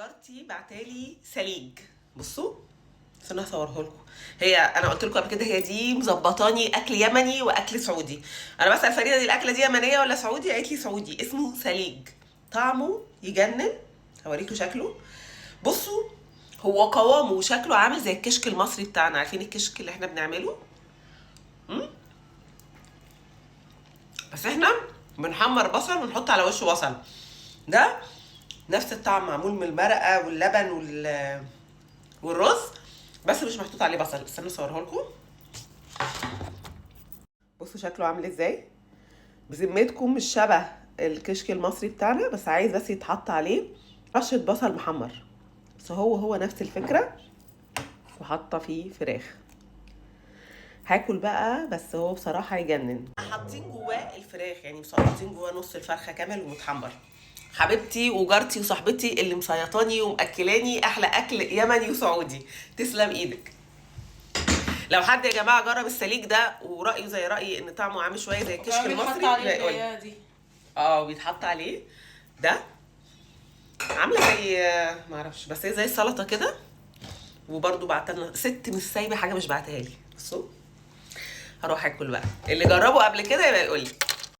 جارتي بعتالي سليج. بصوا استنى اصوره لكم. هي انا قلت لكم قبل كده هي دي مظبطاني اكل يمني واكل سعودي. انا بسال فريدة دي الاكلة دي يمنيه ولا سعودي، قالت لي سعودي. اسمه سليج، طعمه يجنن. هوريكم شكله. بصوا هو قوامه وشكله عامل زي الكشك المصري بتاعنا، عارفين الكشك اللي احنا بنعمله؟ بس احنا بنحمر بصل ونحط على وشه بصل. ده نفس الطعم، معمول من المرقه واللبن والرز، بس مش محطوط عليه بصل. استنوا اصوره لكم. بصوا شكله عامل ازاي. بذمتكم مش شبه الكشك المصري بتاعنا، بس عايز بس يتحط عليه رشه بصل محمر، بس هو هو نفس الفكرة. وحاطه فيه فراخ. هاكل بقى، بس هو بصراحة يجنن. حاطين جواه الفراخ، يعني مسقطين جواه نص الفرخه كامل ومتحمر. حبيبتي وجارتي وصاحبتي اللي مسيطاني ومأكلاني احلى اكل يمني وسعودي، تسلم ايدك. لو حد يا جماعة جرب السليج ده ورايه زي رايي ان طعمه عامل شوية زي الكشك وكمان بيتحط المصري، عليه لا يقول. اللي هي دي. بيتحط عليه ده، عامله زي معرفش، بس هي زي السلطة كده. وبرده بعتلنا ست مش سايبه حاجة مش بعتها لي. بصوا هروح اكل بقى، اللي جربه قبل كده يبقى يقول لي.